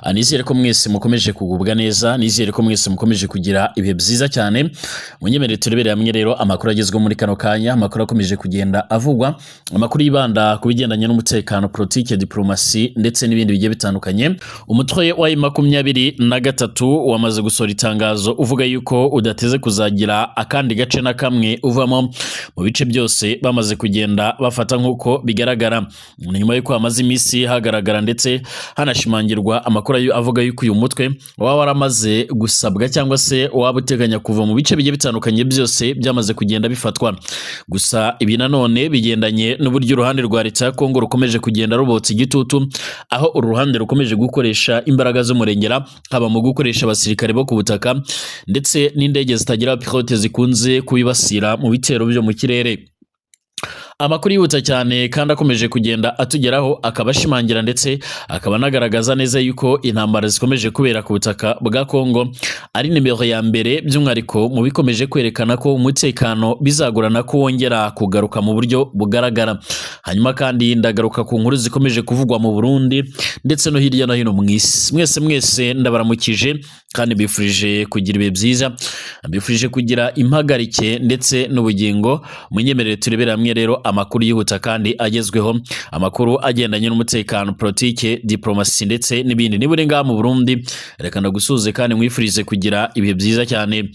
Nizere ko mwese mukomeje kugubwa neza, nizere ko mwese mukomeje kugira ibihe byiza cyane. Munyemerere turebere hamwe rero amakuru agezweho muri kano kanya, amakuru akomeje kugenda avugwa, amakuru yibanda ku bigendanye n'umutekano, politike, diplomasi ndetse n'ibindi bigiye bitandukanye. Umutwe wa 23 wamaze gusohora itangazo uvuga yuko udateze kuzagira akandi gace na kamwe uvamo mu bice byose bamaze kugenda bafata nk'uko bigaragara. Ni nyuma y'uko hamaze iminsi hagaragara ndetse hanashimangirwa amakuru avuga yuko uyu mutwe waba waramaze gusabwa cyangwa se waba uteganya kuva mu bice bigiye bitandukanye byose byamaze kugenda bifatwa. Gusa ibi nanone bigendanye n'uburyo uruhande rwa leta ya Kongo rukomeje kugenda rubotsa igitutu, aho uru ruhande rukomeje gukoresha imbaraga z'umurengera, haba mu gukoresha abasirikare bo ku butaka ndetse n'indege zitagira abapilote zikunze kubibasira mu bitero byo mu kirere. Amakuru yihuta cyane kandi akomeje kugenda atugeraho akaba ashimangira ndetse akaba anagaragaza neza yuko intambara zikomeje kubera ku butaka bwa Kongo ari nimero ya mbere, by'umwihariko mu bikomeje kwerekana ko umutekano bizagorana ko wongera kugaruka mu buryo bugaragara. Hanyuma kandi ndagaruka ku nkuru zikomeje kuvugwa mu Burundi ndetse no hirya no hino mu isi. Mwese mwese ndabaramukije kandi mbifurije kugira ibihe byiza, mbifurije kugira impagarike ndetse n'ubugingo. Munyemerere turebere hamwe rero amakuru yihuta kandi agezweho, amakuru agendanye n'umutekano, politike, diplomasi ndetse n'ibindi. Niba uri ngaha mu Burundi, reka ndagusuhuze kandi nkwifurize kugira ibihe byiza cyane.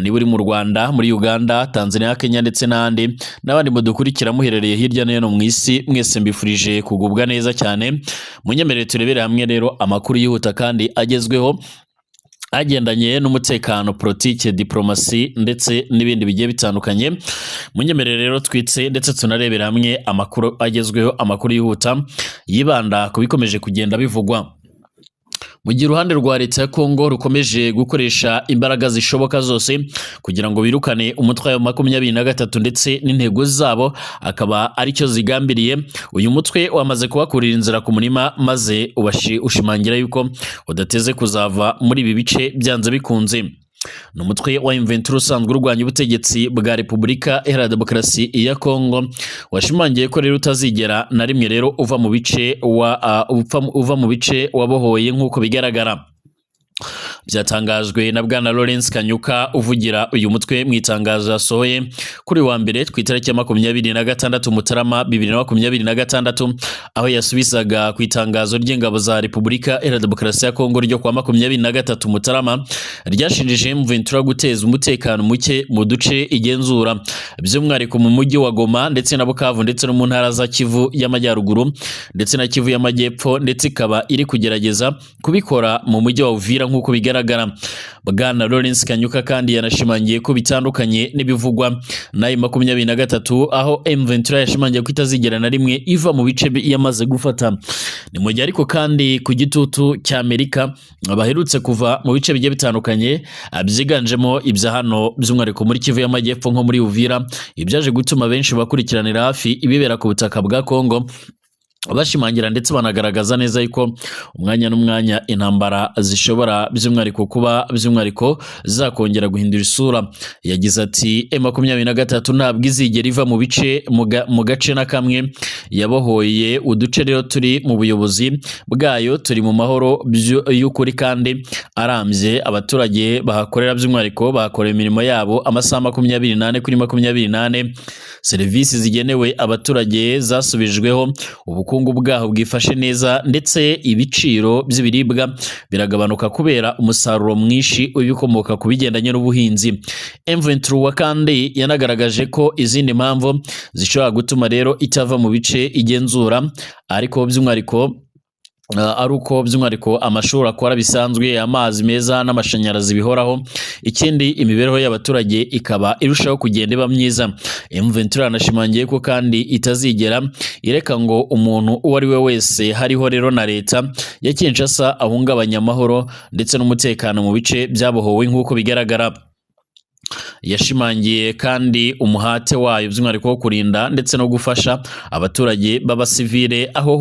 Niba uri mu Rwanda, muri Uganda, Tanzania, Kenya ndetse n'ahandi, n'abandi mudukurikira muherereye hirya no hino mu isi, mwese mbifurije kugubwa neza cyane. Munyemerere turebere hamwe rero amakuru yihuta kandi agezweho agendanye n'umutekano, politike, diplomasi ndetse n'ibindi bigiye bitandukanye. Munyemerere rero twitse ndetse tunarebera hamwe amakuru agezweho, amakuru yihuta yibanda ku bikomeje kugenda bivugwa. Mu gihe uruhande rwa leta ya Kongo rukomeje gukoresha imbaraga zishoboka zose kugira ngo birukane umutwe wa 23 ndetse n'intego zabo akaba aricyo zigambiriye, uyu mutwe wamaze kubakurira inzira ku murima maze ushimangira yuko udateze kuzava muri ibi bice byanze bikunze. Ni umutwe wa M23 usanzwe urwanya ubutegetsi bwa Repubulika Iharanira Demokarasi ya Kongo, washimangiye ko rero utazigera na rimwe rero uva mu bice wa uva mu bice wabohoye nk'uko bigaragara. Byatangajwe na Bwana Lawrence Kanyuka uvugira uyu mutwe mu itangazo yasohoye kuri wa mbere ku itariki ya 26 Mutarama 2026, aho yasubizaga ku itangazo ry'ingabo za Repubulika Iharanira Demokarasi ya Kongo ryo kuwa 23 Mutarama ryashinjije M23 guteza umutekano muke mu duce igenzura, by'umwihariko mu mujyi wa Goma ndetse na Bukavu ndetse no mu ntara za Kivu y'Amajyaruguru ndetse na Kivu y'Amajyepfo, ndetse ikaba iri kugerageza kubikora mu mujyi wa Uvira nk'uko bigaragara. Bwana Lawrence Kanyuka kandi yanashimangiye ko bitandukanye n'ibivugwa na 23, aho M23 yashimangiye ko itazigera na rimwe iva mu bice yamaze gufata. Ni mu gihe ariko kandi ku gitutu cya Amerika baherutse kuva mu bice bigiye bitandukanye byiganjemo ibya hano by'umwihariko muri Kivu y'Amajyepfo nko muri Uvira, ibyaje gutuma benshi bakurikiranira hafi ibibera ku butaka bwa Kongo bashimangira ndetse banagaragaza neza yuko umwanya n'umwanya intambara zishobora by'umwihariko kuba by'umwihariko zakongera guhindura isura. Yagize ati M23 ntabwo izigera iva mu bice mu gace na kamwe yabohoye. Uduce rero turi mu buyobozi bwayo turi mu mahoro y'ukuri kandi arambye. Abaturage bahakorera by'umwihariko bahakorera imirimo yabo amasaha 24 kuri 24. Serivisi zigenewe abaturage zasubijweho, ubukungu bwaho bwifashe neza ndetse ibiciro by'ibiribwa biragabanuka kubera umusaruro mwinshi w'ibikomoka ku bigendanye n'ubuhinzi. M23 kandi yanagaragaje ko izindi mpamvu zishobora gutuma rero itava mu bice igenzura, ariko by'umwihariko ari uko by'umwihariko amashuri akora bisanzwe, amazi meza n'amashanyarazi bihoraho, ikindi imibereho y'abaturage ikaba irushaho kugenda iba myiza. M23 yanashimangiye ko kandi itazigera ireka ngo umuntu uwo ari we wese hariho rero na leta ya Kinshasa ahungabanya amahoro ndetse n'umutekano mu bice byabohowe nk'uko bigaragara. Yashimangiye kandi umuhate wayo by'umwihariko wo kurinda ndetse no gufasha abaturage b'abasivile aho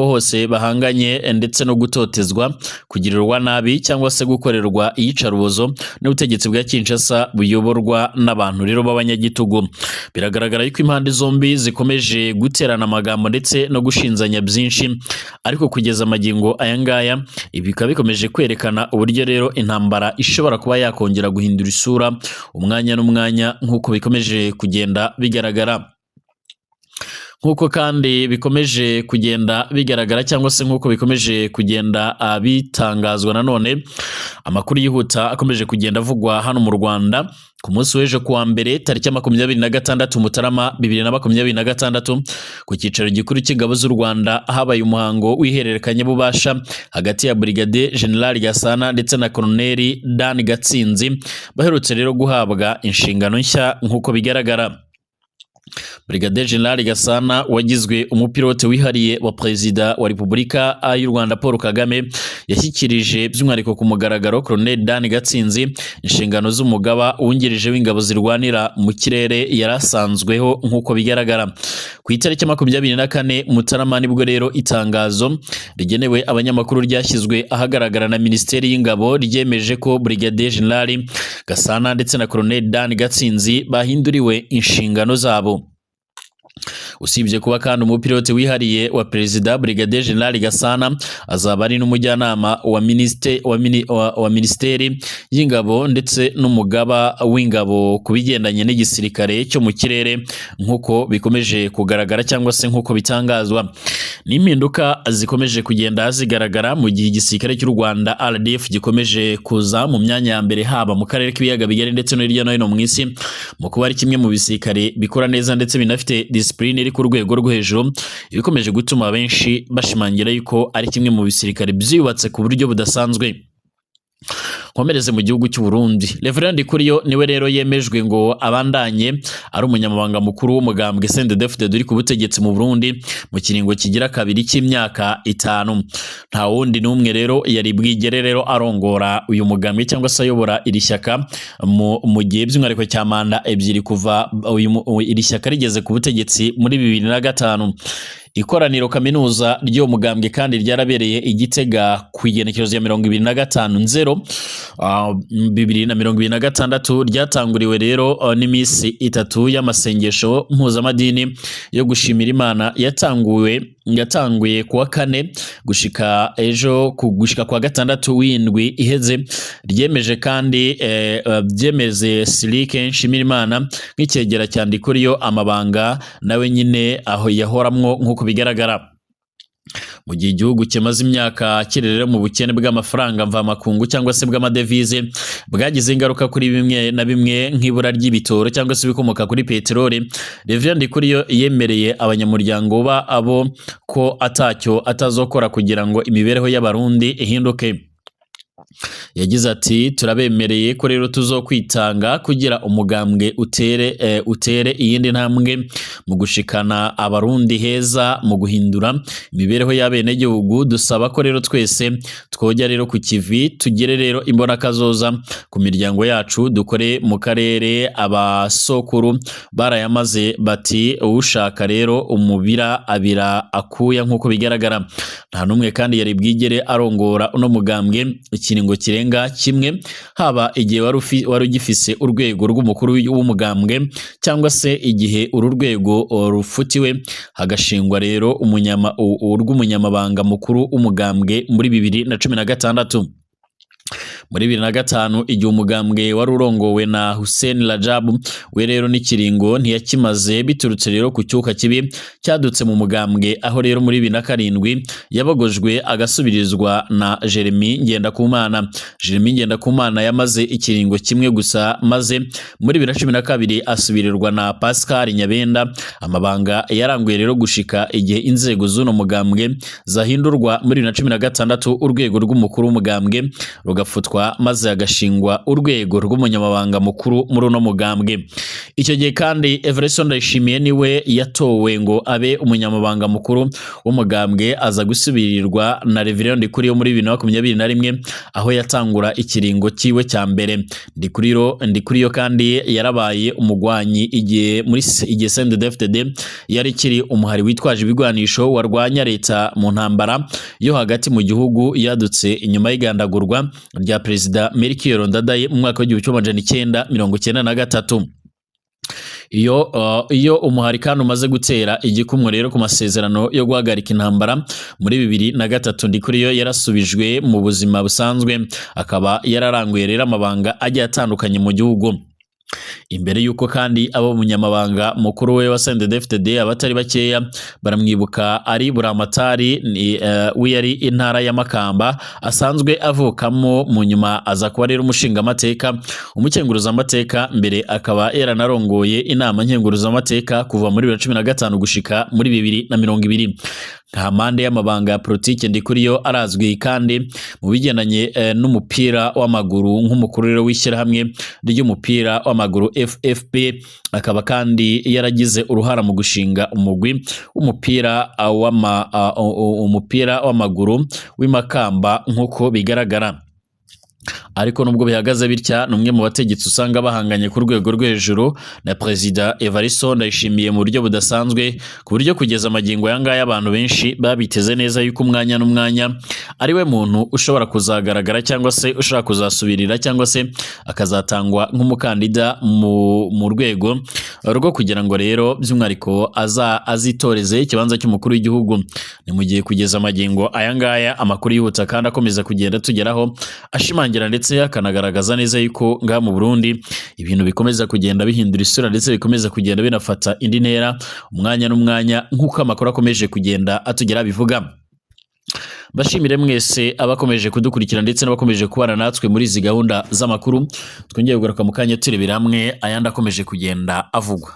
hose bahanganye ndetse no gutotezwa, kugirirwa nabi cyangwa se gukorerwa iyicarubozo n'ubutegetsi bwa Kinshasa buyoborwa n'abantu rero b'abanyagitugu. Biragaragara yuko impande zombi zikomeje guterana amagambo ndetse no gushinzanya byinshi, ariko kugeza amagingo aya ngaya ibi bikaba bikomeje kwerekana uburyo rero intambara ishobora kuba yakongera guhindura isura umwanya n'umwanya nk'uko bikomeje kugenda bigaragara. Nk'uko kandi bikomeje kugenda bigaragara cyangwa se nk'uko bikomeje kugenda bitangazwa nanone, amakuru yihuta akomeje kugenda avugwa hano mu Rwanda ku munsi w'ejo kuwa mbere tariki 26 Mutarama 2026 ku cyicaro gikuru cy'ingabo z'u Rwanda habaye umuhango w'ihererekanyabubasha hagati ya Brigadier General Gasana ndetse na Colonel Dan Gatsinzi baherutse rero guhabwa inshingano nshya nk'uko bigaragara. Brigadier General Gasana wagizwe umupilote wihariye wa Perezida wa Repubulika y'u Rwanda Paul Kagame yashyikirije by'umwihariko ku mugaragaro Colonel Dan Gatsinzi inshingano z'umugaba wungirije w'ingabo zirwanira mu kirere yari asanzweho nk'uko bigaragara. Ku itariki 24 Mutarama nibwo rero itangazo rigenewe abanyamakuru ryashyizwe ahagaragara na Minisiteri y'Ingabo ryemeje ko Brigadier General Gasana ndetse na Colonel Dan Gatsinzi bahinduriwe inshingano zabo. Usibye kuba kandi umupilote wihariye wa Perezida, Brigadier General Gasana azaba ari n'umujyanama wa Minisiteri y'Ingabo ndetse n'umugaba w'ingabo ku bigendanye n'igisirikare cyo mu kirere nk'uko bikomeje kugaragara cyangwa se nk'uko bitangazwa. N'impinduka zikomeje kugenda zigaragara mu gihe igisirikare cy'u Rwanda RDF gikomeje kuza mu myanya ya mbere haba mu karere k'ibiyaga bigari ndetse no hirya no hino mu isi, mu kuba ari kimwe mu bisirikare bikora neza ndetse binafite disipurine iri ku rwego rwo hejuru, ibikomeje gutuma benshi bashimangira yuko ari kimwe mu bisirikare byubatse ku buryo budasanzwe. Nkomereze mu gihugu cy'u Burundi. Reverend Ndikuriyo niwe rero yemejwe ngo abandanye ari umunyamabanga mukuru w'umugambwe CNDD-FDD uri ku butegetsi mu Burundi mu kiringo kigira kabiri cy'imyaka 5. Nta wundi n'umwe rero yari bwigere rero arongora uyu mugambwe cyangwa se ayobora iri shyaka mu gihe by'umwihariko cya manda 2 kuva iri shyaka rigeze ku butegetsi muri 2005. Ikoraniro kaminuza ry'uwo mugambwe kandi ryarabereye i Gitega ku igenekerezo ya 25 nzero 2026, ryatanguriwe rero n'iminsi 3 y'amasengesho mpuzamadini yo gushimira Imana yatanguye kuwa kane gushika ejo gushika kuwa gatandatu w'indwi iheze. Ryemeje kandi byemeze Silike Nshimirimana nk'icyegera cya Ndikuriyo amabanga nawe nyine aho yahoramwo nk'uko bigaragara. Mu gihe igihugu kimaze imyaka kirerera mu bukene bw'amafaranga mvamakungu cyangwa se bw'amadevize bwagize ingaruka kuri bimwe na bimwe nk'ibura ry'ibitoro cyangwa se ibikomoka kuri peteroli, Reverend Ndikuriyo yemereye abanyamuryango ba abo ko atacyo atazokora kugira ngo imibereho y'Abarundi ihinduke. Yagize ati turabemereye ko rero tuzokwitanga kugira umugambwe utere iyindi ntambwe mu gushikana Abarundi heza mu guhindura imibereho y'abenegihugu. Dusaba ko rero twese twojya rero ku kivi, tugere rero imbonakazoza ku miryango yacu, dukore mu karere abasokuru barayamaze bati ushaka rero umubira abira akuya nk'uko bigaragara. Nta n'umwe kandi yari bwigere arongora uno mugambwe ikiringo kirenga kimwe, haba igihe wari ugifise urwego rw'umukuru w'umugambwe cyangwa se igihe uru rwego rufutiwe hagashingwa rero urw'umunyamabanga mukuru w'umugambwe muri 2016. Muri 2005 igihe umugambwe wari urongowe na Hussein Rajab, we rero n'ikiringo ntiyakimaze biturutse rero ku cyuka kibi cyadutse mu mugambwe, aho rero muri 2007 yabagojwe agasubirizwa na Jeremy Ngendakumana. Jeremy Ngendakumana yamaze ikiringo kimwe gusa, maze muri 2012 asubirirwa na Pascal Nyabenda. Amabanga yaranguye rero gushika igihe inzego z'uno mugambwe zahindurwa muri 2016, urwego rw'umukuru w'umugambwe rugafutwa guhagarikwa, maze hagashingwa urwego rw'umunyamabanga mukuru muri uno mugambwe. Icyo gihe kandi Evariste Ndayishimiye niwe yatowe ngo abe umunyamabanga mukuru w'umugambwe, aza gusubirirwa na Reverien Ndikuriyo muri 2021, aho yatangura ikiringo cyiwe cya mbere. Ndikuriyo kandi yarabaye umugwanyi igihe muri igihe CNDD-FDD yari ikiri umuhari witwaje ibigwanisho warwanya leta mu ntambara yo hagati mu gihugu yadutse inyuma y'igandagurwa rya Perezida Melchior Ndadaye mu mwaka w'1993. Iyo umuhari kandi umaze gutera igikumwe rero ku masezerano yo guhagarika intambara muri 2003, Ndikuriyo yarasubijwe mu buzima busanzwe, akaba yararanguye rero amabanga agiye atandukanye mu gihugu. Imbere y'uko kandi abo munyamabanga mukuru we wa CNDD-FDD, abatari bakeya baramwibuka ari Buramatari w'iyari intara ya Makamba asanzwe avukamo. Mu nyuma aza kuba rero umushingamateka, umukenguruzamateka, mbere akaba yaranarongoye inama nkenguruzamateka kuva muri 2015 gushika muri 2020. Nta mpande y'amabanga ya politike, Ndikuriyo arazwi kandi mu bigendanye n'umupira w'amaguru nk'umukuru rero w'ishyirahamwe ry'umupira w'amaguru FFP, akaba kandi yaragize uruhara mu gushinga umugwi w'umupira umupira w'amaguru w'imakamba nk'uko bigaragara. Ariko nubwo bihagaze bitya, ni umwe mu bategetsi usanga bahanganye ku rwego rwo hejuru na Perezida Evariste Ndayishimiye mu buryo budasanzwe, ku buryo kugeza amagingo aya ngaya abantu benshi babiteze neza yuko umwanya n'umwanya ari we muntu ushobora kuzagaragara cyangwa se ushobora kuzasubirira cyangwa se akazatangwa nk'umukandida mu rwego rwo kugira ngo rero by'umwihariko azitoreze ikibanza cy'umukuru w'igihugu. Ni mu gihe kugeza amagingo aya ngaya amakuru yihuta kandi akomeza kugenda tugeraho ashimangira ndetse akanagaragaza neza yuko ngaha mu Burundi ibintu bikomeza kugenda bihindura isura, ndetse bikomeza kugenda binafata indi ntera umwanya n'umwanya, nk'uko amakuru akomeje kugenda atugera bivuga. Bashimire mwese abakomeje kudukurikira ndetse n'abakomeje kubana natwe muri izi gahunda z'amakuru. Twongeye kugaruka mu kanya turebera hamwe ayandi akomeje kugenda avugwa.